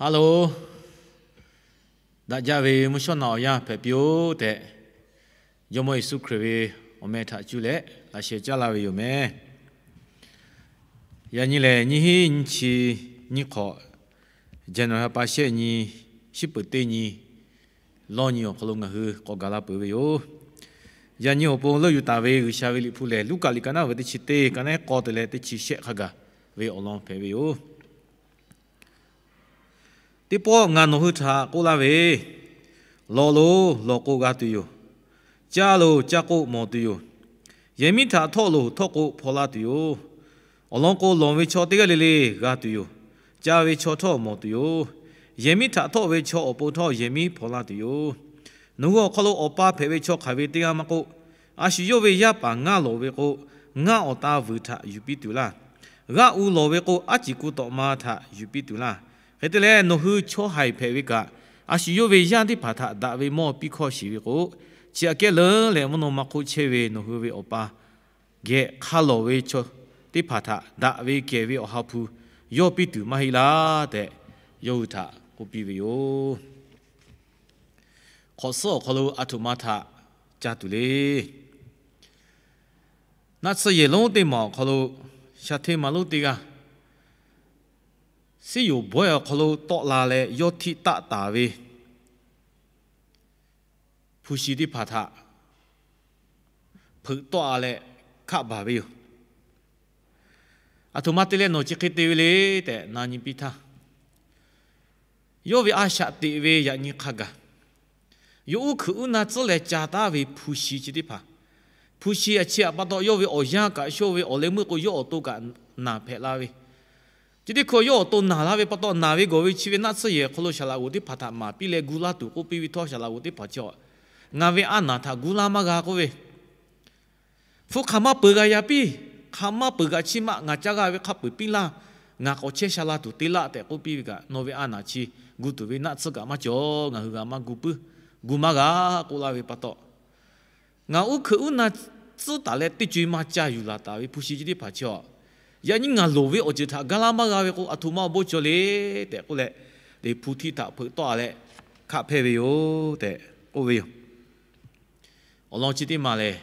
Hello, daꞈ jaˇ ve mvuhˇ shawˉ naꞈ awˬ yanˇ hpehꞈ piˇ-oˆ tehꞈ, Jawˇmawˇ Yeˍsuˆ Hkriꞈ ve awˬ meh htaꞈ cuˇ leh laꞈ sheh caˉ laˇ ve yoˬ meh. Yaꞈ nyi lehˬ, nyiˇ hinˉ nyiˇ chi nyiˇ hk'awꞈ, January ha pa shehˆ nyi, shiˉ peuˍ teˇ nyi, lawˇ nyi awˬ hk'aw lo ngaˬ hui k'awꞈ gaˬ la peuˬ ve yoˬ. Yaꞈ nyi awˬ pon leuˆ yuˬ taˍ ve G'uiˬsha ve liꞈ hpu lehˬ, Luˉkaꞈ liꞈ ka naˉ ve teˇ chi teˇ, ka naˉ k'awˇ te leh teˇ chi shehˆ hk'a gaˬ ve awˬ lawn hpehꞈ ve yoˬ. Teˇ pawˆ ngaˬ nawˬ hui htaꞈ k'oˆ laˇ ve, Lawˬ loˬ, lawˬ k'o g'a tuˬ yoˬ. Caˇ loˬ, caˇ k'o mawˬ tuˬ yoˬ. Yehˬ miˉ htaꞈ htawˆ loˬ, htawˆ k'o hpaw la tuˬ yoˬ. Awˬ lawn k'o, lawˬ ve chaw teˇ g'aˇ le le g'a tuˬ yoˬ. Caˇ ve chaw htawˇ mawˬ tuˬ yoˬ. Yehˬ miˉ htaꞈ htawˆ ve chaw awˬ pon htawˇ yehˬ miˉ hpaw la tuˬ yoˬ. Nawˬ hui awˬ hk'aw lo Awˬ pa hpehꞈ ve chaw hk'aˬ ve teˇ g'aˇ maˇ k'oˆ, a shu yawˇ ve yaˇ paˍ ngaˇ lawˬ ve k'o, ngaˇ awˬ ta vuiˬ htaꞈ yuˬ piˇ tuˬ laˇ. G'aˇ u lawˬ ve k'o, aˉ ciˍ ku tawꞈ ma htaꞈ yuˬ piˇ tuˬ laˇ. Hk'e te leh, nawˬ hui chaw haiˬ hpehꞈ ve kaꞈ, a shu yawˇ ve yaˇ teˇ hpaˍ htaꞈ daꞈ ve mawˇ piˇ hkawˇ shiˍ ve k'o, chi aꞈ kehˉ leuˉ leh mvuhˇ naw ma hk'oˆ chehˇ ve nawˬ hui ve Awˬ pa geh hk'a lawˬ ve chaw teˇ hpaˍ htaꞈ daꞈ ve kehˬ ve Awˬ ha hpu yawˇ piˇ tuˬ maˇ heˆ laˇ tehꞈ, yawˇ hui htaꞈ k'oˆ piˇ ve yoˬ. Hk'awꞈ suhˉ awˬ hk'aw lo aˬ htoꞈ ma htaꞈ ca tuˬ le. Naˆ tsuhˇ yehˬ lonˉ teˇ maˬ awˬ hk'aw lo, sha hteˇ ma lonˉ teˇ g'aˇ, siˉ yoˍ bawehˇ awˬ hk'aw lo tawˆ la leh yawˇ htiˆ taˆ taˍ ve hpu shi teˇ hpaˍ htaꞈ hpeuꞈ tawˆ-a leh hkaˆ baˬ ve yoˬ. Aˬ htoꞈ ma te leh nawˬ chi hk'e te ve le tehꞈ na nyi piˇ htaˇ, yawˇ ve a shaꞈ teꞈ ve yaꞈ nyi hk'a gaˬ, yawˇ uˉ hkuiꞈ uˉ na tcuhˉ leh ca taˉ ve hpu shi chi teˇ hpaˍ, hpu shi a chi aꞈ pa taw yawˇ ve awˬ yanˇ kaꞈ shonˇ ve awˬ leh meuˇ k'o, yawˇ awˬ to kaꞈ naˬ hpehꞈ la ve, chi teˇ hkui yawˇ awˬ to naˬ laˇ ve pa taw, naˬ ve gawˬ ve chi ve naˆ tsuhˇ yehˬ hk'aw lo saˍ laꞈ g'oˍ teˇ hpaˍ htaꞈ maˍ piˇ leh gu laˇ tuˬ k'oˆ piˇ ve htawˇ, saˍ laꞈ g'oˍ teˇ hpaˍ chi, ngaˬ ve a naˬ htaꞈ gu laˇ maˇ g'a k'oˆ ve, hpu hk'aˬ maˇ peuˬ g'a yaꞈ piˇ, hk'aˬ maˇ peuˬ g'a chiˇ maˆ, ngaˬ caˇ g'a ve hk'a peuˬ piˇ laˇ, ngaˬ k'awꞈ chehˇ sha la tuˬ te laˆ tehꞈ k'oˆ piˇ ve kaꞈ, nawˬ ve a naˬ chi gu tuˬ ve naˆ tsuhˇ kaꞈ maˇ cawˬ, ngaˬ hui g'a maˇ gu puiˉ, gu maˇ g'a k'oˆ laˇ ve pa taw, ngaˬ uˉ hkuiꞈ uˉ na tcuhˉ taˍ leh teˇ co-e maˇ ca yuˬ laˬ taˍ ve hpu shi chi teˇ hpaˍ chi, yaꞈ nyi ngaˬ loˍ ve awˬ ceuˬ htaꞈ ga laˇ maˇ g'a ve k'o, aˬ htoꞈ ma awˬ bon cawˬ le tehꞈ k'oˆ leh, te hpu htiˆ htaꞈ hpeuꞈ tawˆ-a leh hkaˆ hpehˇ ve yoˬ tehꞈ k'oˆ ve yoˬ. Awˬ lawn chi teˇ maˬ lehˬ,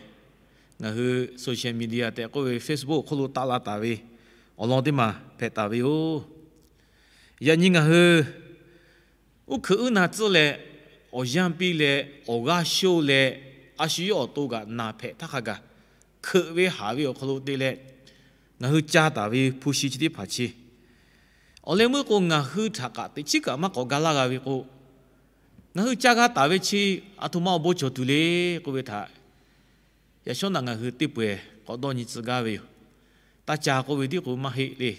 ngaˬ hui social media tehꞈ k'oˆ ve Facebook hk'oˆ lo taˆ la taˍ ve awˬ lawn teˇ maˬ hpehꞈ taˍ ve yoˬ. Yaꞈ nyi ngaˬ hui uˉ hkuiꞈ uˉ na tcuhˉ leh, awˬ yanˇ piˇ leh, awˬ g'aˇ shonˇ leh, a shu yawˇ awˬ to kaꞈ naˬ hpehꞈ htaˇ hk'a gaˬ, hkeuꞈ ve haˍ ve awˬ hk'aw lo te leh ngaˬ hui ca taˍ ve hpu shi chi teˇ hpaˍ chi, awˬ leh meuˇ k'o ngaˬ hui htaꞈ kaꞈ teꞈ chiˉ kaꞈ maˇ k'awꞈ ga laˇ g'a ve k'o, ngaˬ hui ca g'a taˍ ve chi aˬ htoꞈ ma awˬ bon cawˬ tuˬ le k'oˆ ve htaꞈ, yaꞈ shawˉ naꞈ ngaˬ hui teˇ pawehˬ k'awꞈ dawˇ nyi tcuh gaˇ ve yoˬ. Taˇ ca k'oˆ ve tiˉ k'o maˇ heˆ le.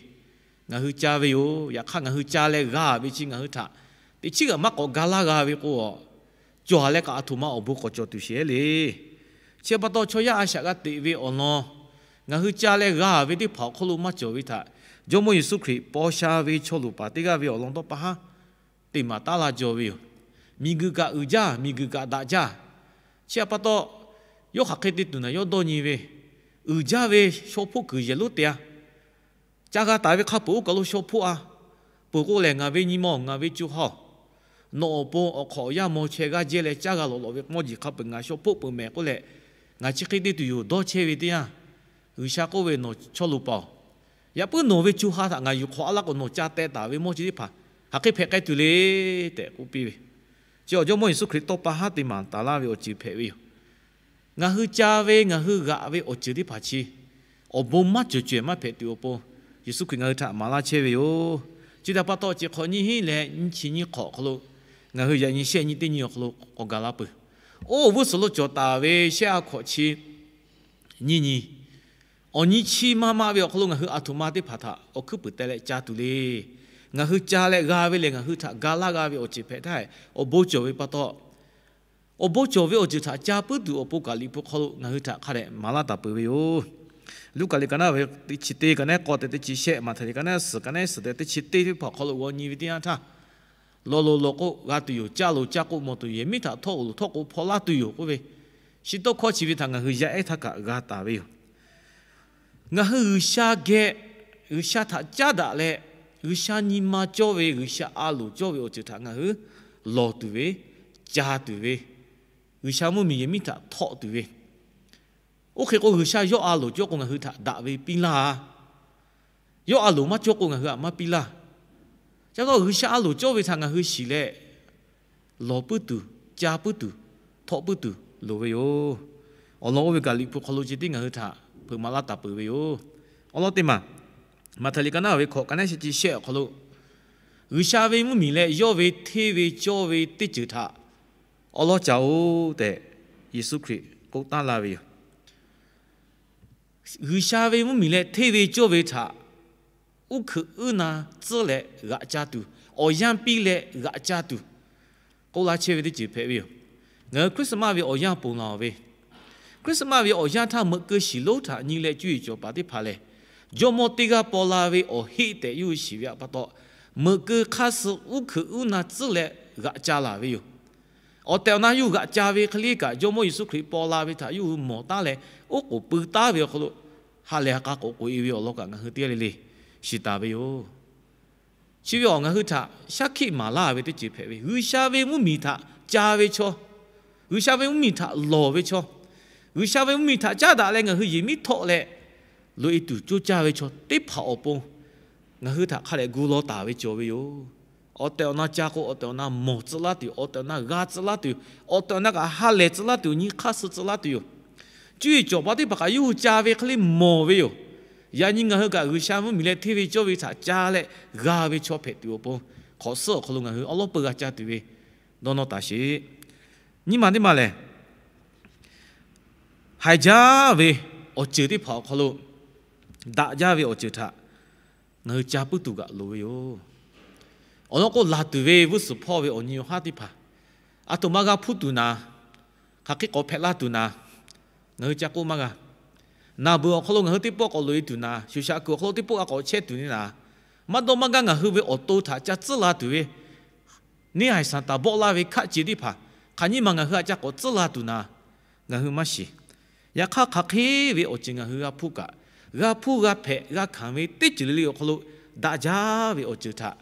Ngaˬ hui ca ve yoˬ. Yaꞈ hk'aˇ ngaˬ hui ca leh g'a ve chi ngaˬ hui htaꞈ teꞈ chiˉ kaꞈ maˇ k'awꞈ ga laˇ g'a ve k'o, cawˬ leh kaꞈ aˬ htoꞈ ma awˬ bon k'awꞈ cawˬ tuˬ sheˍ le. Chi pa taw chaw yaˇ a shaꞈ g'a teꞈ ve awˬ lawn, ngaˬ hui ca leh g'a ve teˇ hpaˍ awˬ hk'oˆ lo maˇ cawˬ ve htaꞈ, Jawˇmawˇ Yeˍsuˆ Hkriꞈ paw sha ve chaw luˬ paˍ teˇ g'aˇ ve awˬ lawn dawˇ pa haˉ te maˍ taˉ laˇ jaw ve yoˬ. Miˬguiˬ kaꞈ uiˍ jaˇ, miˬguiˬ kaꞈ daꞈ jaˇ. Chi pa taw, yawˇ hk'aˬ hk'e te tuˬ naˬ yawˇ dawˇ nyi ve, uiˍ jaˇ ve shaw hpoˆ kuiˬ yehˬ lonˉ te-a. Ca g'a taˍ ve hk'a peuˬ oˇ kaˬ lo shaw hpoˆ-a. Peuˬ k'o lehˬ, ngaˬ ve nyi ma-oˬ, ngaˬ ve co ha-oˬ, nawˬ awˬ pon awˬ hk'awꞈ awˬ yaˇ maw chehˇ g'aˇ jehˇ leh caˇ g'a lawꞈ lawꞈ ve mawˇ jeˬ hk'a peuˬ ngaˬ shaw hpoˆ peuˬ mehˍ k'oˆ leh, ngaˬ chi hk'e te tuˬ yoˬ dawˇ chehˇ ve teˇ yanˇ, G'uiˬsha k'oˆ ve, Nawˬ chaw luˬ paˍ-oˬ, yaꞈ puiˉ nawˬ ve co ha htaꞈ ngaˬ yuˬ hk'awꞈ-a laˇ k'o, nawˬ ca teh taˍ ve mawˇ chi teˇ hpaˍ hk'aˬ hk'e hpehꞈ k'ai tuˬ le tehꞈ k'oˆ piˇ ve. Chi awˬ Jawˇmawˇ Yeˍsuˆ Hkriꞈ tawˇ pa haˉ te maˍ taˍ laˇ ve awˬ ceuˬ hpehꞈ ve yoˬ. Ngaˬ hui ca ve, ngaˬ hui g'aꞈ ve awˬ ceuˬ teˇ hpaˍ chi awˬ bon maˇ cawˬ cawehˬ maˇ hpehꞈ tuˬ awˬ pon, Yeˍsuˆ Hkriꞈ ngaˬ hui htaꞈ maˍ laˇ chehˇ ve yoˬ. Chi htaꞈ pa taw, chi hk'awꞈ nyiˇ hinˉ leh nyiˇ chi nyiˇ hk'awꞈ awˬ hk'aw lo ngaˬ hui yaꞈ nyi shehˆ nyi teˇ nyi awˬ hk'aw lo k'awꞈ gaˬ la peuˬ. Oˇ awˬ g'uˇ suhˍ lo cawˬ taˍ ve shehˆ a hkawꞈ chi nyiˇ nyi, awˬ nyi chi ma ma ve awˬ hk'aw lo ngaˬ hui aˬ htoꞈ ma teˇ hpaˍ htaꞈ awˬ hkuiˉ puiˍ teh leh ca tuˬ le. Ngaˬ hui ca leh g'a ve lehˬ, ngaˬ hui htaꞈ ga laˇ g'a ve awˬ ceuˬ hpehꞈ htaˇ, awˬ bon cawˬ ve pa taw, awˬ bon cawˬ ve awˬ ceuˬ htaꞈ ca puiˉ tuˬ awˬ pon kaꞈ Liꞈ hpu hk'aw lo ngaˬ hui htaꞈ hk'a dehꞈ maˍ laˇ taˍ peuˬ ve yoˬ. Luˉkaꞈ liꞈ ka naˉ ve teˇ chi teˇ, ka naˉ k'awˇ tehꞈ teˇ chi shehˆ, Maꞈhtehˍ liꞈ ka naˉ suhˍ, ka naˉ suhˍ tehꞈ teˇ chi teˇ teˇ hpaˍ awˬ hk'aw lo g'aw nyi ve teˇ yanˇ htaˇ, Lawˬ loˬ, lawˬ k'o g'a tuˬ yoˬ. Caˇ loˬ, caˇ k'o mawˬ tuˬ yoˬ. Yehˬ miˉ htaꞈ htawˆ loˬ, htawˆ k'o hpaw laˇ tuˬ yoˬ k'oˆ ve, shi tawˇ hkawˇ chi ve htaꞈ ngaˬ hui yaˇ ehˉ htaˇ kaꞈ g'a taˍ ve yoˬ. Ngaˬ hui G'uiˬsha geh, G'uiˬsha htaꞈ caˉ daꞈ leh, G'uiˬsha nyi ma cawˇ ve, G'uiˬsha a loˍ cawˇ ve awˬ ceuˬ htaꞈ ngaˬ hui lawˬ tuˬ ve, ca tuˬ ve, G'uiˬsha mvuhˇmiˬ yehˬ miˉ htaꞈ htawˆ tuˬ ve, oˇ hk'e k'o G'uiˬsha yawˇ a loˍ cawˇ k'o ngaˬ hui htaꞈ daꞈ ve piˇ laˇ. Yawˇ a loˍ maˇ cawˇ k'o ngaˬ hui htaꞈ maˇ piˇ laˇ. Ca taw G'uiˬsha a loˍ cawˇ ve htaꞈ ngaˬ hui shiˍ leh, lawˬ puiˉ tuˬ, ca puiˉ tuˬ, htawˆ puiˉ tuˬ loˍ ve yoˬ. Awˬ lawn oˇ ve kaꞈ Liꞈ hpu hk'aw lo ceh tiˉ ngaˬ hui htaꞈ hpeuꞈ maˍ laˇ taˍ peuˬ ve yoˬ. Awˬ lawn teˇ maˬ, Maꞈhtehˍ liꞈ ka naˉ ve hkawꞈ, ka naˉ sheh chi shehˆ awˬ hk'aw lo, G'uiˬsha ve mvuhˇmiˬ leh yawˇ ve hteˇ ve cawˇ ve teˇ ceuˬ htaꞈ awˉ lawˉ ca-oˬ tehꞈ, Yeˍsuˆ Hkriꞈ k'oˆ taˉ laˇ ve yoˬ. G'uiˬsha ve mvuhˇmiˬ leh hteˇ ve cawˇ ve htaꞈ uˉ hkeuꞈ uˉ na tcuhˉ leh g'aꞈ ca tuˬ, awˬ yanˇ piˇ leh g'aꞈ ca tuˬ, k'oˆ laˇ chehˇ ve teˇ ceuˬ hpehꞈ ve yoˬ. Ngaˬ hui Christmas ve awˬ yanˇ ponˬ laˬ ve, Christmas ve awˬ yanˇ htaˇ meuꞈ keu shiˍ lonˉ htaꞈ nyi leh cuˇ yiˍ cawˬ paˍ teˇ hpaˍ lehˬ, jawˇmawˇ teˇ g'aˇ paw la ve awˬ heˆ tehꞈ yawˇ hui shiˍ ve pa taw, meuꞈ keu hk'aˇ suh uˉ hkeuꞈ uˉ na tcuhˉ leh g'aꞈ ca laˬ ve yoˬ. Awˬ tehˬ awˬ na yawˇ hui g'aꞈ ca ve hk'e le kaꞈ, Jawˇmawˇ Yeˍsuˆ Hkriꞈ paw la ve htaꞈ yawˇ hui mawˬ taˉ leh, oˉ k'oˍ pui taˉ ve awˬ hk'aw lo, ha lehˬ ha k'a k'awꞈ k'oꞈ-e ve awˬ lawn kaꞈ ngaˬ hui teˇ g'aˇ le le shiˍ taˍ ve yoˬ. Chi ve awˬ ngaˬ hui htaꞈ shaˉ hkiˆ maˍ laˇ ve teˇ ceuˬ hpehꞈ ve, G'uiˬsha ve mvuhˇmiˬ htaꞈ ca ve chaw, G'uiˬsha ve mvuhˇmiˬ htaꞈ lawˬ ve chaw, G'uiˬsha ve mvuhˇmiˬ htaꞈ caˉ daꞈ leh ngaˬ hui yehˬ miˉ htawˆ leh loꞈ-e tuˬ coˇ caˇ ve chaw teˇ hpaˍ awˬ pon ngaˬ hui htaꞈ hk'a dehꞈ gu law taˍ ve cawˬ ve yoˬ. Awˬ tehˬ awˬ na ca k'o, awˬ tehˬ awˬ na mawˬ tcuh laˇ tuˬ, awˬ tehˬ awˬ na g'a tcuh laˇ tuˬ, awˬ tehˬ awˬ na kaꞈ ha lehˬ tcuh laˇ tuˬ, nyi hk'aˇ suh tcuh laˇ tuˬ yoˬ. Cuˇ yiˍ cawˬ paˍ teˇ hpaˍ kaꞈ yawˇ hui ca ve hk'e le mawˬ ve yoˬ. Yaꞈ nyi ngaˬ hui kaꞈ G'uiˬsha mvuhˇmiˬ leh hteˇ ve cawˇ ve htaꞈ ca leh g'a ve chaw hpehꞈ tuˬ awˬ pon, hk'awꞈ suhˉ awˬ hk'aw lo ngaˬ hui awˉ lawˉ peu g'a ca tuˬ ve dawˇ nawˇ taˍ sheˍ. Nyiˇ maˬ teˇ maˬ lehˬ, haiˬ jaˇ ve awˬ ceuˬ teˇ hpaˍ awˬ hk'aw lo daꞈ jaˇ ve awˬ ceuˬ htaꞈ ngaˬ hui ca puiˉ tuˬ kaꞈ loˍ ve yoˬ. Awˬ lawn k'o, laˬ tuˬ ve g'uˇ suhˍ hpawˇ ve awˬ nyi awˬ haˉ teˇ hpaˍ aˬ htoꞈ ma g'a hpuˇ tuˬ naˍ, hk'aˬ hk'e k'awꞈ hpehꞈ la tuˬ naˍ, ngaˬ hui ca k'oˆ maˇ g'a. Naˍ beuˬ awˬ hk'aw lo ngaˬ hui teˇ pawˆ k'awꞈ loꞈ-e tuˬ naˍ, shuˍ shaꞈ kuiˬ awˬ hk'aw lo teˇ pawˆ g'a k'awꞈ chehˇ tuˬ naˍ, maˇ dawˇ maˇ gaˇ ngaˬ hui ve awˬ to htaꞈ ca tcuhˉ la tuˬ ve neˇ haiˬ saˍtanˍ bawˆ laˇ ve hkaˆ ce teˇ hpaˍ hk'aˬ nyiˇ maˬ ngaˬ hui htaꞈ ca k'awꞈ tcuhˉ la tuˬ naˍ, ngaˬ hui maˇ shiˍ. Yaꞈ hk'aˇ, hk'aˬ hk'e ve awˬ ceuˬ ngaˬ hui g'a hpuˇ kaꞈ, g'a hpuˇ g'a hpehꞈ g'a hkanˍ ve teˇ ceuˬ le le awˬ hk'aw lo daꞈ jaˇ ve awˬ ceuˬ htaꞈ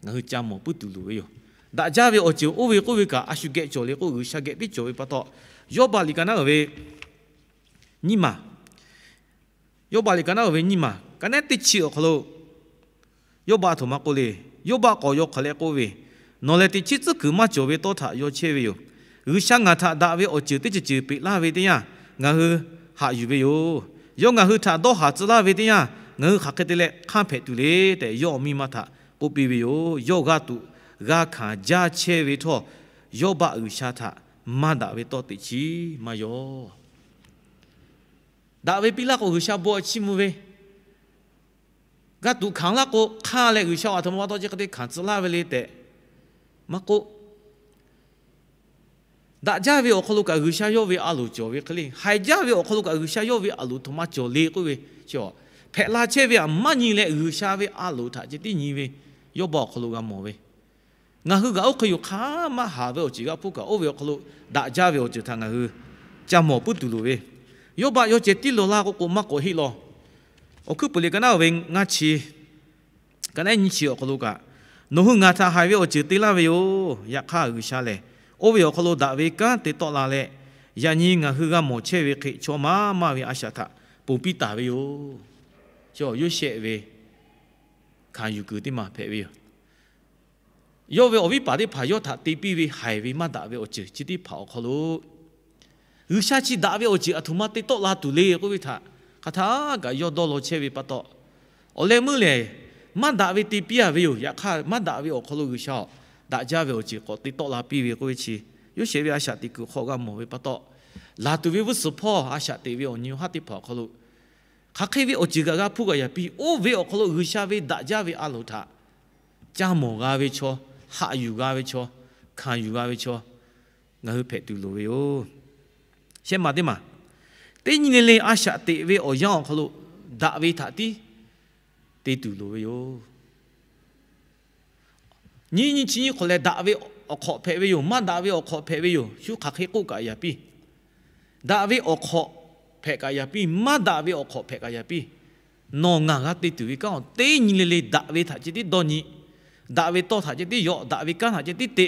ngaˬ hui ca mawˬ puiˉ tuˬ loˍ ve yoˬ. Daꞈ jaˇ ve awˬ ceuˬ oˇ ve k'oˆ ve kaꞈ, a shu geh cawˬ le k'o, G'uiˬsha geh tiˉ cawˬ ve pa taw, Yawˇbaˆ liꞈ ka naˉ uiˍ ve nyiˇ maˬ, Yawˇbaˆ liꞈ ka naˉ uiˍ ve nyiˇ maˬ, ka naˉ teˇ chi awˬ hk'aw lo Yawˇbaˆ a htoꞈ ma k'oˆ le. Yawˇbaˆ k'awꞈ yaw hk'aˬ leh k'oˆ ve, Nawˬ lehˬ teꞈ chiˉ tcuhˉ kuiˬ maˇ cawˬ ve tawˇ htaꞈ yaw chehˇ ve yoˬ. G'uiˬsha ngaˬ htaꞈ daꞈ ve awˬ ceuˬ teˇ ceuˬ ceuˬ peꞈ laˇ ve teˇ yanˇ, ngaˬ hui haꞈ yuˬ ve yoˬ. Yawˇ ngaˬ hui htaꞈ dawˇ haˍ tcuh laˇ ve teˇ yanˇ, ngaˬ hui hk'aˬ hk'e te leh hk'anˇ hpehꞈ tuˬ le tehꞈ, yawˇ awˬ miˇ ma htaꞈ k'oˆ piˇ ve yoˬ. Yawˇ g'a tuꞈ g'a hkanˍ jaˇ chehˇ ve htawˇ, Yawˇbaˆ G'uiˬsha htaꞈ maˇ daꞈ ve tawˇ teꞈ chiˉ maˇ yaw. Daꞈ ve piˇ laˇ k'o, G'uiˬsha bon chiˇ mvuh ve, g'a tuꞈ hkanˍ laˇ k'o, hk'anˇ leh G'uiˬsha aˬ htoꞈ ma pa taw chi hk'e te hkanˍ tcuh laˇ ve le tehꞈ maˇ k'oˆ, daꞈ jaˇ ve awˬ hk'aw lo kaꞈ G'uiˬsha yawˇ ve a loˍ cawˬ ve hk'e le, haiˬ jaˇ ve awˬ hk'aw lo kaꞈ G'uiˬsha yawˇ ve a loˍ htoꞈ ma cawˬ le k'oˆ ve, hpehꞈ la chehˇ ve htaꞈ maˇ nyi leh G'uiˬsha ve a loˍ htaꞈ ceh tiˉ nyi ve, Yawˇbaˆ awˬ hk'aw lo g'a mawˬ ve. Ngaˬ hui kaꞈ oˇ hk'e yoˬ, hk'aˬ maˇ haˍ ve awˬ ceuˬ g'a hpuˇ kaꞈ, oˇ ve awˬ hk'aw lo daꞈ jaˇ ve awˬ ceuˬ htaꞈ ngaˬ hui ca mawˬ puiˉ tuˬ loˍ ve. Yawˇbaˆ yawˇ ceh tiˉ law laˇ k'oˆ k'o, maˇ k'awꞈ heˆ law. Awˬ hkuiˉ puiˍ liꞈ ka naˉ uiˍ ve ngaˇ chi, ka naˉ nyiˇ chi awˬ hk'aw lo kaꞈ, Nawˬ hui ngaˬ htaꞈ haiˬ ve awˬ ceuˬ te laˇ ve yoˬ. Yaꞈ hk'aˇ, G'uiˬsha lehˬ oˇ ve awˬ hk'aw lo daꞈ ve kanˉ te tawˆ la leh, yaꞈ nyi ngaˬ hui g'a mawˬ chehˇ ve hk'e chaw maˇ maˇ ve a shaꞈ htaꞈ ponˬ piˇ taˍ ve yoˬ. Chaw Yoˇsehꞈ ve hkanˍ yuˬ kuiˬ teˇ maˬ hpehꞈ ve yoˬ. Yawˇ ve awˬ viˉ paˍ teˇ hpaˍ yawˇ htaꞈ te piˇ ve haiˬ ve maˇ daꞈ ve awˬ ceuˬ chi teˇ hpaˍ awˬ hk'aw lo, G'uiˬsha chi daꞈ ve awˬ ceuˬ aˬ htoꞈ ma te tawˆ la tuˬ le k'oˆ ve htaꞈ hk'aˬ htaˇ kaꞈ yawˇ dawˇ law chehˇ ve pa taw, awˬ leh meuˇ lehˬ maˇ daꞈ ve te piˇ a ve yoˬ. Yaꞈ hk'aˇ, maˇ daꞈ ve awˬ hk'aw lo G'uiˬsha daꞈ jaˇ ve awˬ ceuˬ k'awꞈ te tawˆ la piˇ ve k'oˆ ve chi, Yoˇsehꞈ ve a shaꞈ teꞈ kuiˬ hk'aw g'a mawˬ ve pa taw, laˬ tuˬ ve g'uˇ suhˍ hpawˇ a shaꞈ teꞈ ve awˬ nyi awˬ haˉ teˇ hpaˍ awˬ hk'aw lo, hk'aˬ hk'e ve awˬ ceuˬ kaꞈ g'a hpuˇ g'a yaꞈ piˇ, oˇ ve awˬ hk'aw lo G'uiˬsha ve daꞈ jaˇ ve a loˍ htaꞈ ca mawˬ g'a ve chaw, haꞈ yuˬ g'a ve chaw, hkanˍ yuˬ g'a ve chaw, ngaˬ hui hpehꞈ tuˬ loˍ ve yoˬ. Shehˆ maˬ teˇ maˬ, teˇ nyi le le a shaꞈ teꞈ ve awˬ yanˇ awˬ hk'aw lo daꞈ ve htaꞈ tiˉ te tuˬ loˍ ve yoˬ. Nyiˇ nyi chi nyi hk'awꞈ lehˬ, daꞈ ve awˬ hk'awꞈ hpehꞈ ve yoˬ, maˇ daꞈ ve awˬ hk'awꞈ hpehꞈ ve yoˬ. Shu hk'aˬ hk'e k'oˆ kaꞈ yaꞈ piˇ. Daꞈ ve awˬ hk'awꞈ hpehꞈ kaꞈ yaꞈ piˇ, maˇ daꞈ ve awˬ hk'awꞈ hpehꞈ kaꞈ yaꞈ piˇ. Nawˬ ngaˬ g'a te tuˬ ve kanˉ-oˬ, teˇ nyi le le daꞈ ve htaꞈ ceh tiˉ dawˇ nyi, daꞈ ve tawˇ htaꞈ ceh tiˉ yaw, daꞈ ve kanˉ htaꞈ ceh tiˉ te,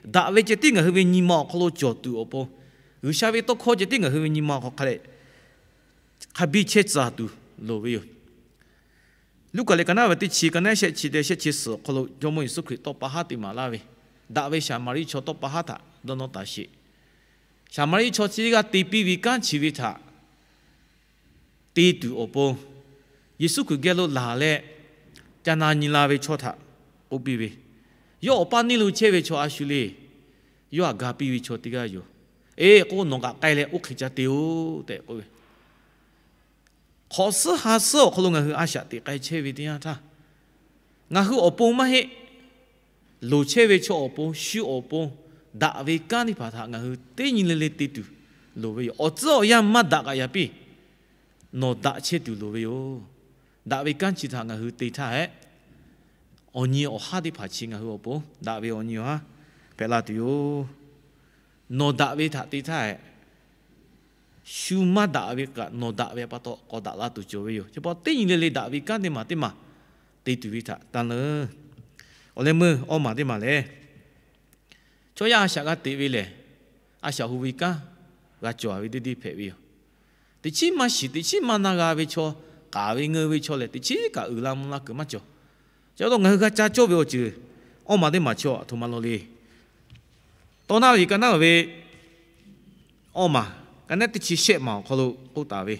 daꞈ ve ceh tiˉ ngaˬ hui ve nyi ma awˬ hk'aw lo cawˬ tuˬ awˬ pon, G'uiˬsha ve tawˇ hkawˇ ceh tiˉ ngaˬ hui ve nyi ma awˬ hk'aw hk'a leh hk'a biˇ chehˇ tcuh tuˬ loˍ ve yoˬ. Luˉkaꞈ leh ka naˉ ve teˇ chi, ka naˉ shehˆ chi leh shehˆ chi suhˍ awˬ hk'aw lo Jawˇmawˇ Yeˍsuˆ Hkriꞈ tawˇ pa haˉ te maˍ laˇ ve, daꞈ ve Saˍmaˍriˆ chaw tawˇ pa haˉ htaꞈ dawˇ nawˇ taˍ sheˍ. Saˍmaˍriˆ chaw chi g'aˇ te piˇ ve kanˉ chi ve htaꞈ te tuˬ awˬ pon, Yeˍsuˆ Hkriꞈ geh lo laˬ leh, ca na nyi la ve chaw htaꞈ k'oˆ piˇ ve, Yawˇ awˬ paˇ neˇ lo chehˇ ve chaw a shu le. Yawˇ htaꞈ ga piˇ ve chaw teˇ g'aˇ yoˬ. Eˬ, k'o nawˬ kaꞈ k'ai leh oˇ hk'e ca te-oˬ tehꞈ k'oˆ ve. Hk'awꞈ suhˉ ha suhˉ awˬ hk'aw lo ngaˬ hui a shaꞈ teꞈ k'ai chehˇ ve teˇ yanˇ htaˇ, ngaˬ hui awˬ pon maˇ heˆ, loˍ chehˇ ve chaw awˬ pon, shu awˬ pon, daꞈ ve kanˉ teˇ hpaˍ htaꞈ ngaˬ hui teˇ nyi le le te tuˬ loˍ ve yoˬ. Awˬ tcuhˉ awˬ yanˇ maˇ daꞈ kaꞈ yaꞈ piˇ, nawˬ daꞈ chehˇ tuˬ loˍ ve yoˬ. Daꞈ ve kanˉ chi htaꞈ ngaˬ hui te htaˇ hehꞈ, awˬ nyi awˬ haˉ teˇ hpaˍ chi ngaˬ hui awˬ pon daꞈ ve awˬ nyi awˬ haˉ hpehꞈ la tuˬ yoˬ. Nawˬ daꞈ ve htaꞈ te htaˇ hehꞈ, shu maˇ daꞈ ve kaꞈ nawˬ daꞈ ve pa taw k'awꞈ daꞈ la tuˬ cawˬ ve yoˬ. Chi pa teˇ nyi le le daꞈ ve kanˉ teˇ maˬ teˇ maˬ te tuˬ ve htaꞈ taˇ leuˉ. Awˬ leh meuˇ awˇ maˬ teˇ maˬ lehˬ, chaw yaˇ a shaꞈ g'a teꞈ ve lehˬ, a shaꞈ hu ve kanˉ g'a cawˬ ve teˇ deˇ hpehꞈ ve yoˬ. Teꞈ chiˉ maˇ shiˍ, teꞈ chiˉ maˇ na g'a ve chaw, k'aˍ ve ngeu ve chaw lehˬ, teꞈ chiˉ kaꞈ uiˍ la mvuh la kuiˬ maˇ cawˬ. Chi pa taw ngaˬ hui g'a ca cawˇ ve awˬ ceuˬ awˇ maˬ teˇ maˬ chaw aˬ htoꞈ ma law le. Tawˇ naˉ ve ka naˉ ve awˇ maˬ, ka naˉ teˇ chi shehˆ maˬ awˬ hk'aw lo k'oˆ taˍ ve,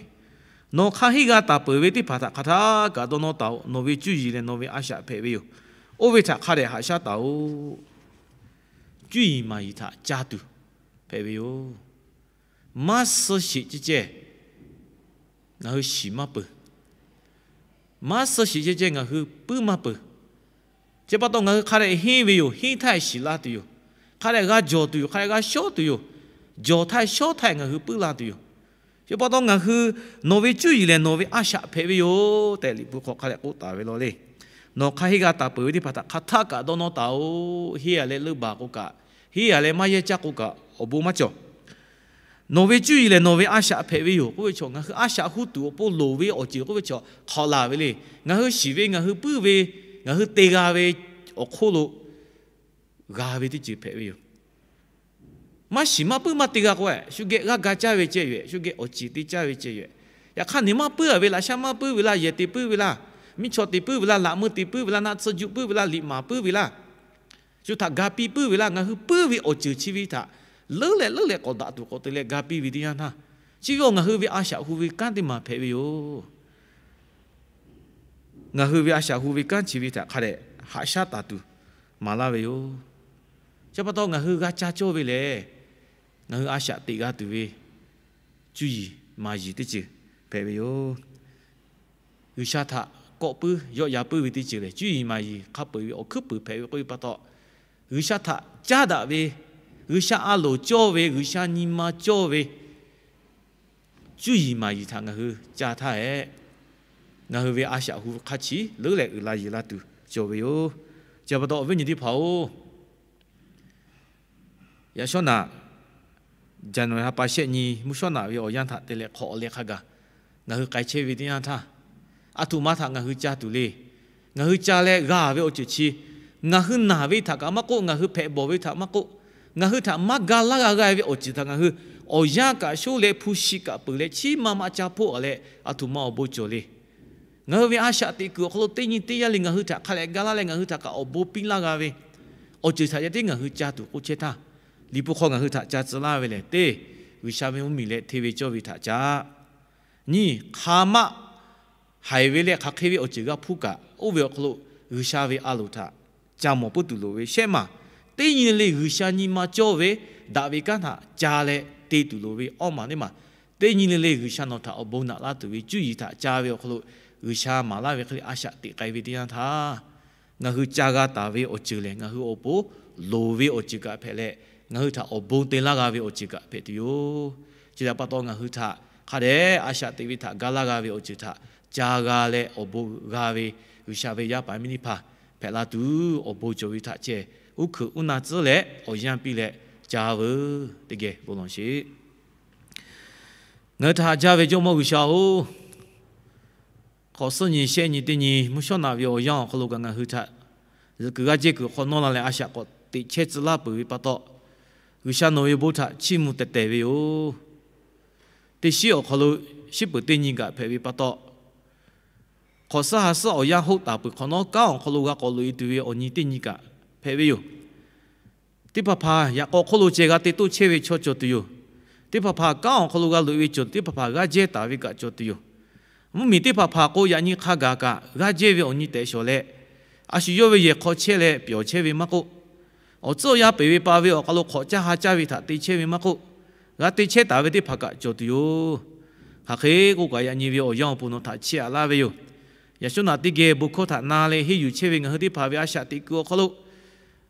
Nawˬ hk'a henˇ g'a taˍ peuˬ ve teˇ hpaˍ htaꞈ hk'aˬ htaˇ kaꞈ dawˇ nawˇ taˍ-oꞈ. Nawˬ ve cuˇ yiˍ leh nawˬ ve a shaꞈ hpehꞈ ve yoˬ. Oˇ ve htaꞈ hk'a dehꞈ haꞈ shaˉ taˍ-oꞈ. Cuˇ yiˍ maˍ yiˍ htaꞈ ca tuˬ hpehꞈ ve yoˬ. Maˇ suh sheˍ ceh ceh ngaˬ hui shiˍ maˇ peuˬ. Maˇ suh sheˍ ceh ceh ngaˬ hui puiˉ maˇ peuˬ. Chi pa taw ngaˬ hui hk'a dehꞈ henˇ ve yoˬ. Henˇ htaˇ shiˍ la tuˬ yoˬ. Hk'a dehꞈ g'a jawˬ tuˬ yoˬ. Hk'a dehꞈ g'a shawˉ tuˬ yoˬ. Jawˬ htaˇ shawˉ htaˇ ngaˬ hui puiˉ la tuˬ yoˬ. Chi pa taw ngaˬ hui, Nawˬ ve cuˇ yiˍ lehˬ nawˬ ve a shaꞈ hpehꞈ ve yoˬ tehꞈ Liꞈ hpu hk'aw hk'a dehꞈ k'oˆ taˍ ve law le. Nawˬ hk'a henˇ g'a taˍ peuˬ ve teˇ hpaˍ htaꞈ hk'aˬ htaˇ kaꞈ dawˇ nawˇ taˍ-oꞈ. Henˇ a leh leuˆ baˬ k'o kaꞈ, henˇ a leh maˇ yehˇ caˇ k'o kaꞈ awˬ bon maˇ cawˬ. Nawˬ ve cuˇ yiˍ lehˬ nawˬ ve a shaꞈ hpehꞈ ve yoˬ k'oˆ ve chaw, ngaˬ hui a shaꞈ hu tuˬ awˬ pon loˍ ve awˬ ceuˬ k'oˆ ve chaw hk'awꞈ laˬ ve le. Ngaˬ hui shiˍ ve, ngaˬ hui puiˉ ve, ngaˬ hui te g'a ve awˬ hk'oˆ lo g'a ve teˇ ceuˬ hpehꞈ ve yoˬ. Maˇ shiˍ maˇ puiˉ maˇ te g'a k'o, shu geh g'aˇ ga caˇ ve ceh yoˬ. Shu geh awˬ ceˬ te caˇ ve ceh yoˬ. Yaꞈ hk'aˇ, neˬ maˇ puiˉ a ve, laꞈ shaˉ maˇ puiˉ ve laˇ, yehˬ te puiˉ ve laˇ, miˇ chaw te puiˉ ve laˇ, laꞈ meuˇ te puiˉ ve laˇ, naˆ tsuhˇ juˆ puiˉ ve laˇ, liꞈ maˍ puiˉ ve laˇ, shu htaꞈ ga piˇ puiˉ ve laˇ, ngaˬ hui puiˉ ve awˬ ceuˬ chi ve htaꞈ leuˉ leh leuˉ leh k'awꞈ daꞈ tuˬ k'awꞈ te leh ga piˇ ve teˇ yanˇ htaˇ, chi ve awˬ ngaˬ hui ve a shaꞈ hu ve kanˉ teˇ maˬ hpehꞈ ve yoˬ. Ngaˬ hui ve a shaꞈ hu ve kanˉ chi ve htaꞈ hk'a dehꞈ haꞈ shaˉ taˍ tuˬ maˍ laˇ ve yoˬ. Chi pa taw ngaˬ hui g'a ca cawˇ ve lehˬ, ngaˬ hui a shaꞈ teꞈ g'a tuˬ ve cuˇ yiˍ maˍ yiˍ teˇ ceuˬ hpehꞈ ve yoˬ. G'uiˬsha htaꞈ kawˆ puiˉ yawˆ ya puiˉ ve teˇ ceuˬ lehˬ, cuˇ yiˍ maˍ yiˍ hk'a peu-eˬ ve awˬ hkuiˉ puiˍ hpehꞈ ve k'oˆ ve pa taw, G'uiˬsha htaꞈ caˇ daꞈ ve, G'uiˬsha a loˍ cawˇ ve, G'uiˬsha nyi ma cawˇ ve cuˇ yiˍ maˍ yiˍ htaꞈ ngaˬ hui ca htaˇ hehꞈ, ngaˬ hui ve a shaꞈ hu hk'a chi leuˉ leh uiˍ la yeˬ la tuˬ cawˬ ve yoˬ. Chi pa taw awˬ viˉ awˬ nyi teˇ hpaˍ-oˬ, yaꞈ shawˉ naꞈ January ha pa shehˆ nyi mvuhˇ shawˉ naꞈ ve awˬ yanˇ htaꞈ te leh hk'awꞈ leh hk'a gaˬ ngaˬ hui k'ai chehˇ ve teˇ yanˇ htaˇ, aˬ htoꞈ ma htaꞈ ngaˬ hui ca tuˬ le. Ngaˬ hui ca leh g'a ve awˬ ceuˬ chi, ngaˬ hui naˬ ve htaꞈ kaꞈ maˇ k'oˆ, ngaˬ hui hpehꞈ bawˬ ve htaꞈ maˇ k'oˆ, ngaˬ hui htaꞈ maˇ ga laˇ g'a g'a ve awˬ ceuˬ htaꞈ ngaˬ hui awˬ yanˇ kaꞈ shoˉ leh hpu shi kaꞈ peuˬ leh chiˉ ma ma ca hpoˆ a leh aˬ htoꞈ ma awˬ bon cawˬ le. Ngaˬ hui ve a shaꞈ teꞈ kuiˬ awˬ hk'aw lo teˇ nyi teˇ yanˇ le ngaˬ hui htaꞈ hk'a leh ga laˇ leh ngaˬ hui htaꞈ kaꞈ awˬ bon piˇ laˇ g'a ve awˬ ceuˬ htaꞈ yaꞈ tiˉ ngaˬ hui ca tuˬ k'oˆ chehˇ htaˇ, Liꞈ hpu hk'aw ngaˬ hui htaꞈ ca tcuh laˇ ve lehˬ, teˇ G'uiˬsha ve mvuhˇmiˬ leh hteˇ ve cawˇ ve htaꞈ ca nyi hk'aˬ ma haiˬ ve leh hk'aˬ hk'e ve awˬ ceuˬ g'a hpuˇ kaꞈ, oˇ ve awˬ hk'aw lo G'uiˬsha ve a loˍ htaꞈ ca mawˬ puiˉ tuˬ loˍ ve shehˆ maˬ. Teˇ nyi le le G'uiˬsha nyi ma cawˇ ve daꞈ ve kanˉ htaꞈ ca leh te tuˬ loˍ ve awˇ maˬ teˇ maˬ. Teˇ nyi le le G'uiˬsha nawˬ htaꞈ awˬ bon naꞈ laˇ tuˬ ve cuˇ yiˍ htaꞈ ca ve awˬ hk'aw lo G'uiˬsha maˍ laˇ ve hk'e le a shaꞈ teꞈ k'ai ve teˇ yanˇ htaˇ, ngaˬ hui ca g'a taˍ ve awˬ ceuˬ lehˬ, ngaˬ hui awˬ pon loˍ ve awˬ ceuˬ kaꞈ hpehꞈ leh, ngaˬ hui htaꞈ awˬ bon te laˇ g'a ve awˬ ceuˬ kaꞈ hpehꞈ tuˬ yoˬ. Chi htaꞈ pa taw ngaˬ hui htaꞈ hk'a dehꞈ a shaꞈ teꞈ ve htaꞈ ga laˇ g'a ve awˬ ceuˬ htaꞈ ca g'a leh awˬ bon g'a ve G'uiˬsha ve yaˇ paˍ miˇ teˇ hpaˍ hpehꞈ la tuˬ, awˬ bon cawˬ ve htaꞈ ceh uˉ hkeuꞈ uˉ na tcuhˉ leh awˬ yanˇ piˇ leh ca veuˬ. Teˇ geh bon lawˬ sheˍ. Ngaˬ hui htaꞈ haꞈ jaˇ ve Jawˇmawˇ G'uiˬsha-oˬ, Hk'awꞈ suhˉ nyi shehˆ nyi teˇ nyi mvuhˇ shawˉ naꞈ ve awˬ yanˇ awˬ hk'aw lo kaꞈ ngaˬ hui htaꞈ zuhꞈ kuiˬ g'aˇ jehˇ kuiˬ hk'awꞈ nawˇ la leh a shaꞈ k'awꞈ teꞈ chehˇ tcuh laˇ peuˬ ve pa taw, G'uiˬsha nawˬ ve awˬ bon htaꞈ chiˇ mvuh tehˬ tehˬ ve yoˬ. Teˇ shiˉ awˬ hk'aw lo shiˉ peuˬ teˇ nyi kaꞈ hpehꞈ ve pa taw, hk'awꞈ suhˉ ha suhˉ awˬ yanˇ hoˆ taˍ peuˬ hk'awꞈ nawˉ, kanˉ awˬ hk'aw lo g'a k'awꞈ loꞈ e tuˬ ve awˬ nyi teˇ nyi kaꞈ hpehꞈ ve yoˬ. Teˇ hpaˍ hpaˍ yaꞈ k'aw hk'oˆ lo ceh g'a te toˇ chehˇ ve chaw cawˬ tuˬ yoˬ. Teˇ hpaˍ hpaˍ kanˉ awˬ hk'aw lo g'a loꞈ e ve cawˬ tuˬ, teˇ hpaˍ hpaˍ g'aˇ jehˇ taˍ ve kaꞈ cawˬ tuˬ yoˬ. Mvuhˇmiˬ teˇ hpaˍ hpaˍ k'o, yaꞈ nyi hk'a gaˬ kaꞈ g'aˇ jehˇ ve awˬ nyi tehꞈ shawˍ leh, a shu yawˇ ve yehˬ hk'aw chehˇ leh pyawˬ chehˇ ve maˇ k'oˆ, awˬ tcuhˉ awˬ yanˇ peˬ ve pa ve awˬ hk'aw lo hk'awꞈ caˇ ha caˇ ve htaꞈ te chehˇ ve maˇ k'oˆ, g'a te chehˇ taˍ ve teˇ hpaˍ kaꞈ cawˬ tuˬ yoˬ. Hk'aˬ hk'e k'oˆ kaꞈ, yaꞈ nyi ve awˬ yanˇ awˬ pon nawˬ htaꞈ chiˇ aꞈ laˇ ve yoˬ. Yaꞈ shawˉ naꞈ teˇ geh bon hkawˇ htaꞈ na leh henˇ yuˬ chehˇ ve ngaˬ hui teˇ hpaˍ ve a shaꞈ teꞈ kuiˬ awˬ hk'aw lo,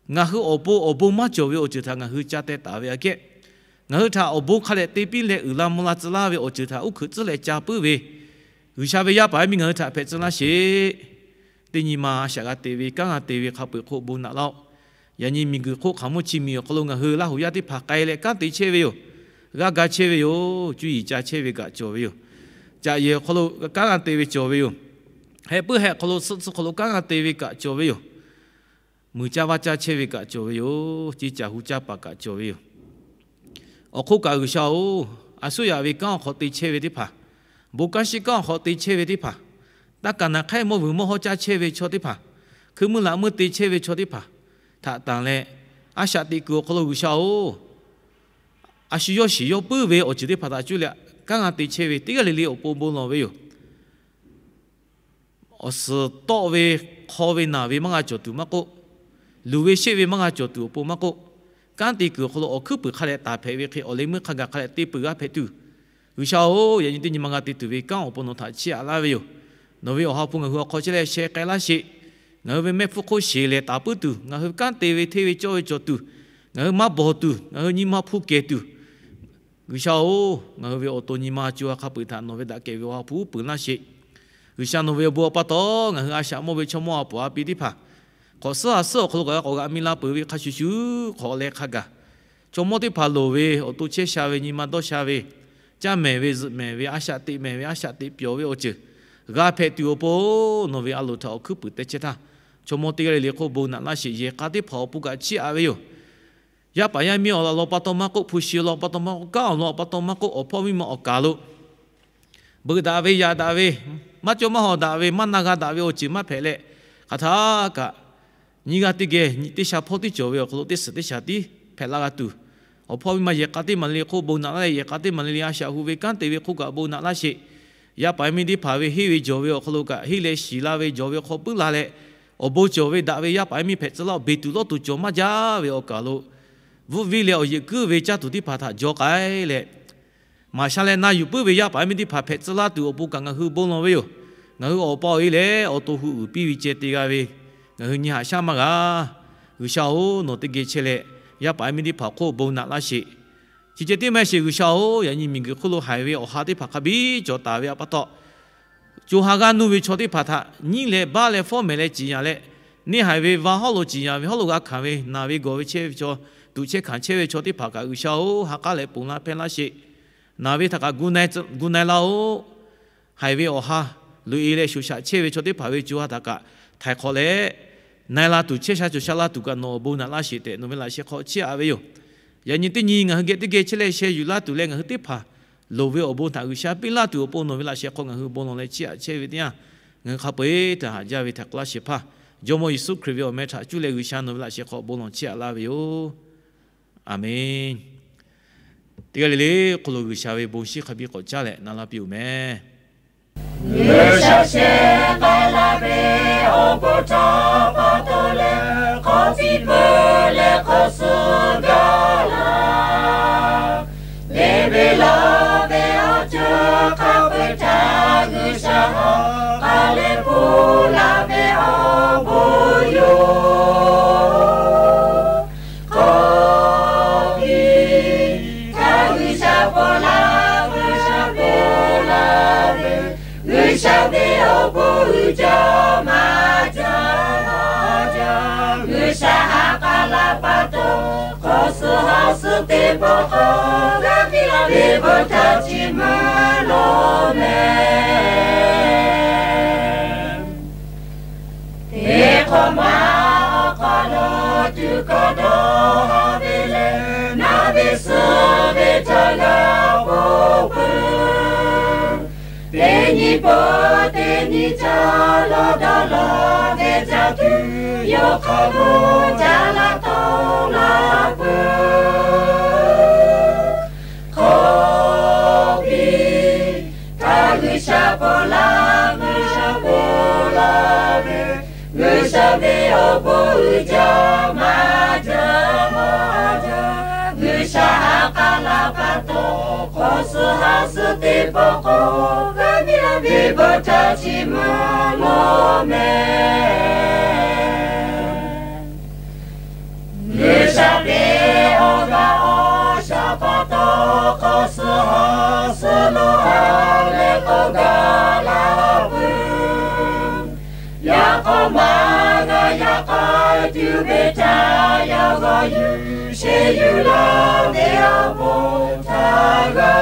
ngaˬ hui awˬ pon awˬ bon maˇ cawˬ ve awˬ ceuˬ htaꞈ ngaˬ hui ca teh taˍ ve aꞈ kehˉ, ngaˬ hui htaꞈ awˬ bon hk'a dehꞈ te piˇ leh uiˍ la mvuh la tcuh laˇ ve awˬ ceuˬ htaꞈ uˉ hkeuꞈ tcuhˉ leh ca puiˉ ve G'uiˬsha ve yaˇ paˍ yaˇ miˇ ngaˬ hui htaꞈ hpehꞈ tcuh laˇ sheˍ. Teˇ nyi ma a shaꞈ g'a te ve, kanˉ g'a te ve hk'a peu-eˬ hk'oˆ bon naꞈ laˇ-oˆ. Yaꞈ nyi miˬguiˬ hk'oˆ hk'aˬ mvuhˇ chi miˬ awˬ hk'aw lo ngaˬ hui Laˇ huˍ yaˇ teˇ hpaˍ k'ai leh kanˉ te chehˇ ve yoˬ. G'aˇ ga chehˇ ve yoˬ. Cuˇ yiˍ ca chehˇ ve kaꞈ cawˬ ve yoˬ. Caꞈ yehˬ awˬ hk'aw lo kanˉ g'a te ve cawˬ ve yoˬ. Heh puiˉ heh hk'aw lo suhˆ tcuhˇ hk'aw lo kanˉ g'a te ve kaꞈ cawˬ ve yoˬ. Muiˬ caˇ vaˇ caˇ chehˇ ve kaꞈ cawˬ ve yoˬ. Ceˇ caˬ hu caˇ paˍ kaꞈ cawˬ ve yoˬ. Awˬ hk'oˆ kaꞈ G'uiˬsha-oˬ, a suhˉ yaꞈ ve kanˉ awˬ hk'aw te chehˇ ve teˇ hpaˍ, bon kanˉ shiˉ kanˉ awˬ hk'aw te chehˇ ve teˇ hpaˍ, taˇ kaˍ naˍ hk'ehˇ mawˇ vuiˬ mawˇ hawˉ caˇ chehˇ ve chaw teˇ hpaˍ, hkui meuˇ laꞈ meuˇ te chehˇ ve chaw teˇ hpaˍ htaꞈ tanˬ leh, a shaꞈ teꞈ kuiˬ awˬ hk'aw lo G'uiˬsha-oˬ, a shu yawˇ shiˍ yawˇ puiˉ ve awˬ ceuˬ teˇ hpaˍ htaꞈ cuˇ leh kanˉ g'a te chehˇ ve teˇ g'aˇ le le awˬ pon bon lawˬ ve yoˬ. Awˬ suhˍ tawˆ ve, hk'aw ve naˬ ve maˇ g'a cawˬ tuˬ maˇ k'oˆ, luˬ ve sheˆ ve maˇ g'a cawˬ tuˬ awˬ pon maˇ k'oˆ, kanˉ te kuiˬ awˬ hk'aw lo awˬ hkuiˉ puiˍ hk'a dehꞈ taˍ hpehꞈ ve hk'e, awˬ leh meuˇ hk'a gaˬ hk'a dehꞈ te peuˬ g'a hpehꞈ tuˬ, G'uiˬsha-oˬ, yaꞈ nyi teˇ nyi ma g'a te tuˬ ve kanˉ awˬ pon nawˬ htaꞈ chiˇ aꞈ laˇ ve yoˬ. Nawˬ ve Awˬ ha hpu ngaˬ hui awˬ hk'aw chehˇ leh sheh k'ai laˇ sheˍ. Ngaˬ hui ve mehˆ hpfuhˇ hk'oˆ sheˍ lehˬ taˍ puiˉ tuˬ, ngaˬ hui kanˉ te ve hteˇ ve cawˇ ve cawˬ tuˬ, ngaˬ hui maˇ bawˬ tuˬ, ngaˬ hui nyi ma hpu kehˬ tuˬ, G'uiˬsha-oˬ, ngaˬ hui ve awˬ to nyi ma co ha hk'a peu-eˬ htaꞈ nawˬ ve daꞈ kehˬ ve Awˬ ha hpu uˉ peunˍ laˇ sheˍ. G'uiˬsha nawˬ ve awˬ bon awˬ pa taw ngaˬ hui a shaꞈ mawˇ ve chaw mawˇ a poˍ a pi teˇ hpaˍ, hk'awꞈ suhˉ a suhˉ awˬ hk'aw lo kaꞈ k'awꞈ g'aꞈ mi la peuˬ ve hk'a shuˍ shuˍ hk'awꞈ leh hk'a gaˬ, chaw mawˇ teˇ hpaˍ loˍ ve awˬ to chehˇ sha ve nyi ma dawˇ sha ve, caˇ mehˍ ve zuhꞈ mehˍ ve a shaꞈ teꞈ mehˍ ve a shaꞈ teꞈ pyawˬ ve awˬ ceuˬ g'a hpehꞈ tuˬ awˬ pon, nawˬ ve a loˍ htaꞈ awˬ hkuiˉ puiˍ te chehˇ htaˇ, chaw mawˇ teˇ g'aˇ le le hk'oˆ bon naꞈ laˇ sheˍ. Yehˬ k'a teˇ hpaˍ awˬ pon kaꞈ chiˇ aꞈ ve yoˬ. Yaˇ paˍ yaˇ miˇ awˬ lawn pa taw maˇ k'oˆ, hpu shi awˬ lawn pa taw maˇ k'oˆ, kanˉ awˬ lawn pa taw maˇ k'oˆ, awˬ hpawˇ miˇ ma awˬ kaˬ lo beuꞈ daꞈ ve, yaꞈ daꞈ ve, maˇ cawˇ maˇ hawˍ daꞈ ve, maˇ na g'a daꞈ ve awˬ ceuˬ maˇ hpehꞈ leh, hk'aˬ htaˇ kaꞈ nyiˇ g'aˇ teˇ geh nyi teˇ sha hpawˇ tiˉ cawˬ ve awˬ hk'aw lo teˇ suhˍ teˇ shaˍ tiˉ hpehꞈ la g'a tuˬ, awˬ hpawˇ miˇ ma yehˬ k'a teˇ maˍ le le hk'oˆ bon naꞈ laˇ leh, yehˬ k'a teˇ maˍ le le a shaꞈ hu ve kanˉ te ve hk'oˆ kaꞈ bon naꞈ laˇ sheˍ. Yaˇ paˍ yaˇ miˇ teˇ hpaˍ ve henˇ ve jawˬ ve awˬ hk'aw lo kaꞈ henˇ leh shiˍ la ve jawˬ ve hk'aw puiˉ la leh, awˬ bon cawˬ ve daꞈ ve yaˇ paˍ yaˇ miˇ hpehꞈ tcuh laˇ-oˬ. Beˬ tuˬ lawˇ tuˬ cawˬ maˇ jaˇ ve awˬ kaˬ lo, vuhˆ viˇ leh awˬ yeꞈ kuiˉ ve caˇ tuˬ teˇ hpaˍ htaꞈ jaw k'ai leh, maˍ sha leh na yuˬ puiˉ ve yaˇ paˍ yaˇ miˇ teˇ hpaˍ hpehꞈ tcuh laˇ tuˬ awˬ pon kaꞈ ngaˬ hui bon lawˬ ve yoˬ. Ngaˬ hui awˬ pa awˬ e lehˬ awˬ to hu uiˍ piˇ ve ceh te g'a ve, ngaˬ hui nyi haꞈ shaˉ maˇ g'a. G'uiˬsha-oˬ, nawˬ teˇ geh chehˇ leh, yaˇ paˍ yaˇ miˇ teˇ hpaˍ hk'oˆ bon naꞈ laˇ sheˍ. Chi ceh tiˉ maˇ heˆ sheˍ, G'uiˬsha-oˬ, yaꞈ nyi miˬguiˬ hk'oˆ lo haiˬ ve awˬ ha teˇ hpaˍ hk'a biˇ cawˬ taˍ ve pa taw, co ha g'aˇ nuˇ ve chaw teˇ hpaˍ htaꞈ nyiˉ leh baˆ leh fawˉ mehˍ leh ciˍ yanˍ leh, neˇ haiˬ ve va hawˉ lo ciˍ yanˍ ve hawˉ lo g'a hkanˍ ve, naˬ ve gawˬ ve chehˇ ve chaw, tuꞈ chehˇ hkanˍ chehˇ ve chaw teˇ hpaˍ kaꞈ G'uiˬsha-oˬ, ha k'aˉ leh ponˬ laˇ hpehˇ laˇ sheˍ. Naˬ ve htaꞈ kaꞈ gu na e laˇ-oˆ. Haiˬ ve awˬ ha loꞈ e leh shoꞈ shaꞈ chehˇ ve chaw teˇ hpaˍ ve co ha htaꞈ kaꞈ htaiˍ hk'awꞈ leh, na e la tuˬ, chehˇ sha cawˬ sha la tuˬ kaꞈ nawˬ awˬ bon naꞈ laˇ sheˍ tehꞈ nawˬ ve laꞈ sheh hk'aw chiˇ aꞈ ve yoˬ. Yaꞈ nyi teˇ nyi ngaˬ hui geh teˇ geh chehˇ leh sheh yuˬ laˇ tuˬ leh, ngaˬ hui teˇ hpaˍ loˍ ve awˬ bon htaꞈ G'uiˬsha piˇ laˇ tuˬ awˬ pon nawˬ ve laꞈ sheh hk'aw ngaˬ hui bon lawˬ leh chiˇ aꞈ chehˇ ve teˇ yanˇ, ngaˬ hui hk'a peu-eˬ htaꞈ haꞈ jaˇ ve htaꞈ k'oˆ laˇ sheˍ hpaˇ, Jawˇmawˇ Yeˍsuˆ Hkriꞈ ve awˬ meh htaꞈ cuˇ leh G'uiˬsha nawˬ ve laꞈ sheh hk'aw bon lawˬ chiˇ aꞈ laˇ ve yoˬ. Aˬmenˍ. Teˇ g'aˇ le le hk'oˆ lo G'uiˬsha ve bon shiˍ hk'a biˇ k'awꞈ caˇ leh na laˇ piˇ-oˬ meh. G'uiˬsha sheh k'ai la ve awˬ bon htaꞈ pa taw leh, hk'awꞈ tiꞈ peuˬ leh hk'awꞈ suhˍ gaˇ la. Te ve laˬ ve awˬ ceuˬ hk'a peu-eˬ htaꞈ G'uiˬsha ha k'a leh hpu la ve awˬ bon yoˬ. Hk'aw tiꞈ htaˇ G'uiˬsha paw la, G'uiˬsha paw la ve, G'uiˬsha ve awˬ bon uiˍ jaˇ maˇ jaˇ, maˇ jaˇ. G'uiˬsha ha k'a la pa taw, hk'awꞈ suhˍ ha suhˍ teˇ pawˆ hk'aw g'a piˇ la ve bon htaꞈ chiˇ mvuh lawˬ meh. kaꞈ dawˇ haˍ ve leh, naˍ ve suh ve htaꞈ g'a k'oˆ peuˬ. Teˇ nyi pawˆ teˇ nyi ca lawˇ dawˇ law ve ca tuˬ, yawˇ hk'a lo ca laˇ tawˆ la peuˬ. Hk'awꞈ piˇ, htaˇ G'uiˬsha pon laˇ, G'uiˬsha pon laˇ ve, G'uiˬsha ve awˬ bon uiˍ jaˇ maˇ jaˇ maˇ jaˇ. G'uiˬsha ha k'aˇ la pa taw, hk'awꞈ suh ha suh teˇ pawˆ k'o, g'a miˇ la ve bon htaꞈ chi mvuh lawˬ mehˍ. G'uiˬsha ve awˬ g'aˇ awˬ shaˍ pa taw, hk'awꞈ suh ha suh lawˬ ha leh k'awꞈ gaˬ la peuˬ. Yaꞈ k'aw maˇ g'a yaꞈ k'ai tuˬ ve htaꞈ yaꞈ g'awˬ yuˬ sheˍ yuˬ laˇ ve awˬ bon htaꞈ g'a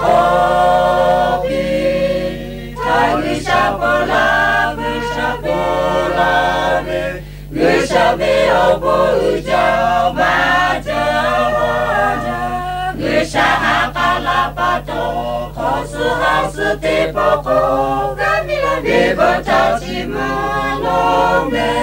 k'awꞈ piˇ. Htaˇ G'uiˬsha pon laˇ, G'uiˬsha pon laˇ ve, G'uiˬsha ve awˬ bon uiˍ jaˇ maˇ jaˇ maˇ jaˇ. G'uiˬsha ha k'aˇ la pa taw, hk'awꞈ suh ha suh teˇ pawˆ k'o, g'a miˇ la ve bon htaꞈ chi mvuh lawˬ mehˍ.